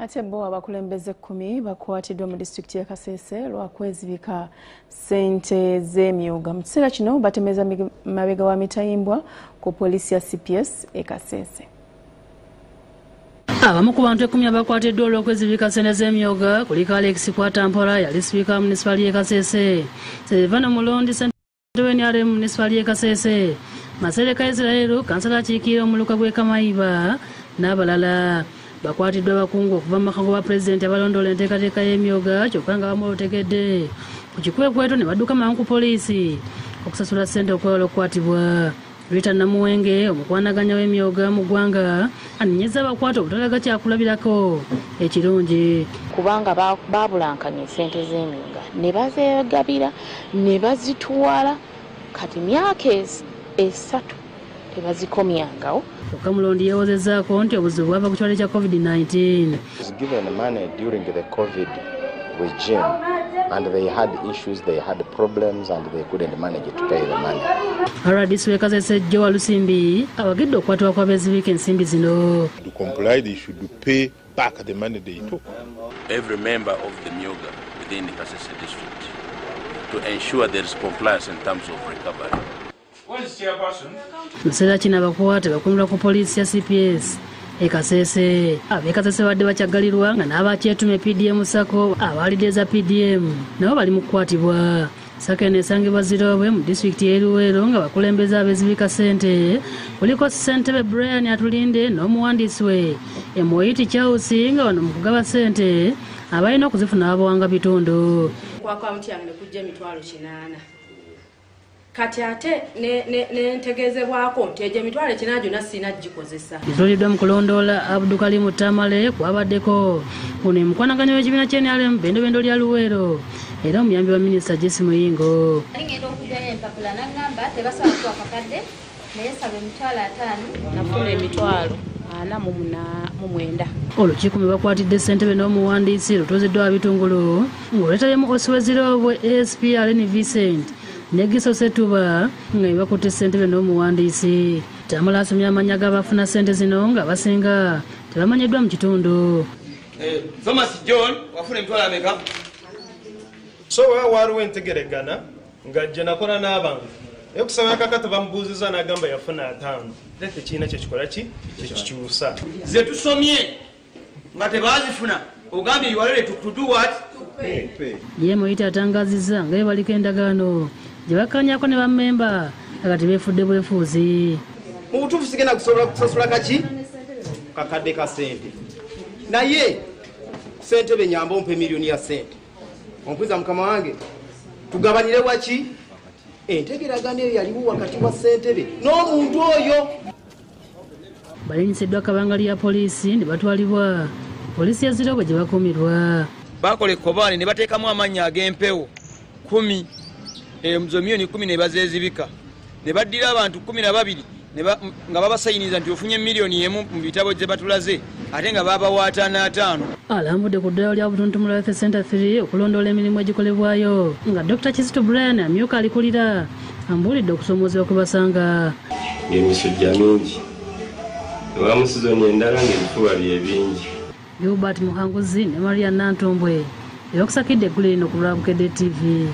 Ate bo abakulembeze 10 bakwatiddwa mu disitulikiti ya Kasese lwa kwezibika ssente z'emyooga. Mu kiseera kino batemeza mabega wa mitayimbwa ku poliisi ya CPS e Kasese. Abamu ku bantu 10 abakwatiddwa olw'okwezibika ssente z'emyooga kuliko Alex Kwatampora yali sipiika wa munisipaali y'e Kasese, Silvano Mulondi ssentebe wa NRM munisipaali y'e Kasese, Masereka Israel kansala akiikirira omuluka gw'e Kamayiba n'abalala. Bakwatiddwa abakungu okuva mu maka gwa pulezidenti abalondoola enteekateeka y'emyooga kyokka nga bamu olutegedde ku kikwekweto ne badduka mangu ku poliisi okusasula ssente okwewala okukwatibwa. Rita Namuwenge omukwanaganya w'emyooga mu ggwanga anenyezza abakwate obutalaga kyakulabirako ekirungi kubanga baabulankanya essente z'emyooga ne bazeegabira ne bazitwala kati myaka 3 tebazikomyangawo. Kyokka Mulondi yeewozezzaako nti obuzibu bwava ku kirwadde kya COVID-19. Was given money during the COVID regime and they had issues, they had problems and they couldn't manage to pay the money. RDC w'e Kasese Joe Walusimbi awagidde okukwatibwa kw'abeezibika ensimbi zino. To comply, they should pay back the money they took. Every member of the Myoga within the Kasese district to ensure there is compliance in terms of recovery. Mu kiseera kino abakwate bakuumirwa ku poliisi ya CPS e Kasese. Ab'e Kasese badde bakyaggalirwa nga n'abakyetumye PDM SACCO abaalidde za PDM nabo bali mu kukwatibwa. SACCO eno esangibwa Zirobwe mu disitulikiti y'e Luweero nga bakulembeze abeezibika ssente kuliko ssentebe Brian Atulinde n'omuwandiisi we Emoiti Charles nga bano mu kugaba ssente abalina okuzifuna babawanga bitundu. Ku akawunti yange ne kujja emitwalo 8. Kati ate nentegeezebwako nti egyo emitwalo 8 gyonna sirina gikozesa. Bituuliddwa mu kulondoola Abdukalimu Tamale kwabaddeko ono omukwanaganya w'ekibiina kya NRM Bendobendo lya Luweero era omuyambi wa minisita Jesse Muyingo. Ngenda okugyayo empapula n'aŋŋamba tebasobola kuwa kakadde naye saba emitwalo 5. Nafuna emitwalo 49. Olukiiko mwe bakwatidde ssentebe n'omuwandiisi lutuuziddwa Abitungulu ng'olwetabyemu Oswe Zirobwe ASP Allen Vincent ne Giso Ssetuba nga be bakutte ssentebe n'omuwandiisi. Tamale asomye amannya g'abafuna ssente zino nga basinga tebamanyiddwa mu kitundu. Thomas John wafuna emitwalo ameka? So waliwo entegeregana nga gye nakola n'abantu naye kusaba kakati bamubuuzizza n'agamba yafuna 5 era tekirina kyekikola ki kyekikyusa. Ze tusomye nga tebaazifuna ogambye you are ready to do what? Ye Muyita atangaazizza nga bwe baliko endagaano gye bakkaanyaako ne bammemba nga tebeefudde bwefuuzi. Mu butuufu sigenda kusobola kusasula kaki kakadde ka ssente naye ssentebe nyamba ompe miliyoni ya ssente ompuliza mukama wange tugabanire waki entegeragano eyo yaliwo wakati wa ssentebe n'omuntu oyo. Balinyiseddwa kabangali ya poliisi ne batwalibwa poliisi ya Zirobwe gye bakuumirwa. Bakola ekkobaane ne bateekamu amannya ag'empewo 10 ezo miliyoni 10 ne bazeezibika ne baddira abantu 12 nga babasayiniza nti ofunye miliyoni 1 mu bitabo gye batulaze ate nga babawa 55. Alambudde ku ddwaliro lya Butuntumula Health Center 3 okulondoola emirimu egikolebwayo nga Dr. Kizito Brian amyuka alikulira ambuulidde okusoomoozebwa kwe basanga. Ng'emisujja mingi ewa sizoni endala ng'ebifuba bye bingi. Gilbert Muhanguzi ne Maria Nantombwe ebakusakidde eggulu lino ku lwa Bukedde TV.